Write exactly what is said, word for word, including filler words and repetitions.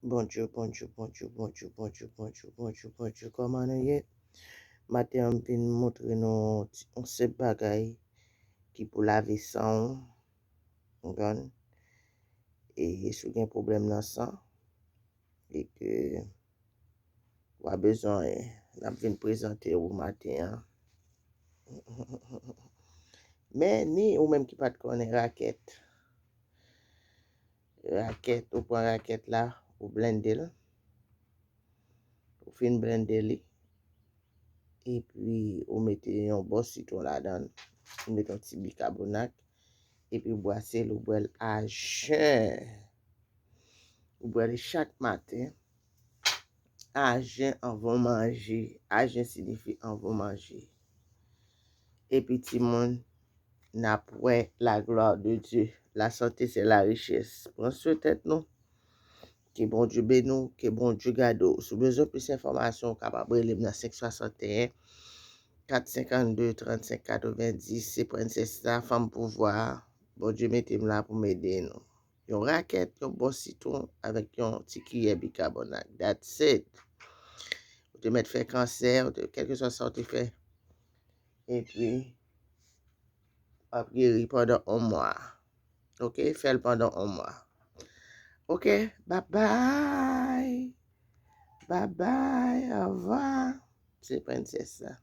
Bonjou, bonjou, bonjou, bonjou, bonjou, bonjou, bonjou, bonjou. Kòman nou ye? Maten an, m vin montre nou ti- yon senp bagay ki pou lave san w. Konprann? E si w gen pwoblèm nan san, e ke w a bezwen, n ap vin prezante w maten an. Men ni ou menm ki pa t konnen rakèt. Rakèt, ou pran rakèt la, ou blende l. Ou fin blende li. Epi ou mete yon bò sitwon ladan l. Ou mete yon ti bikabonat. Epi ou bwase l, ou bwè l ajen. Ou bwè li chak maten. Ajen anvan w manje. Ajen siyifi anvan w manje. Epi timoun, n ap wè la gloire de Dieu. La santé, c'est la richesse. Pran swen tèt nou. Ke Bondye beni w, ke Bondye gade w. Si w bezwen plis enfòmasyon, ou kapab rele m nan senk swasanteyen, kat senkannde, trannsenk katrevenndis. Se Prensès la, fanm pouvwa. Bondye mete m la pou m ede nou. Yon rakèt, yon bò sitwon avèk yon ti kiyè bikabonat. That's it. Ou te mèt fè kansè, ou te, kèlkeswa sa w te fè. Epi, w ap geri pandan yon mwa. Ok? Fè l pandan yon mwa. Ok? Bye bye. Bye bye. Au revoir. Se Prensès la.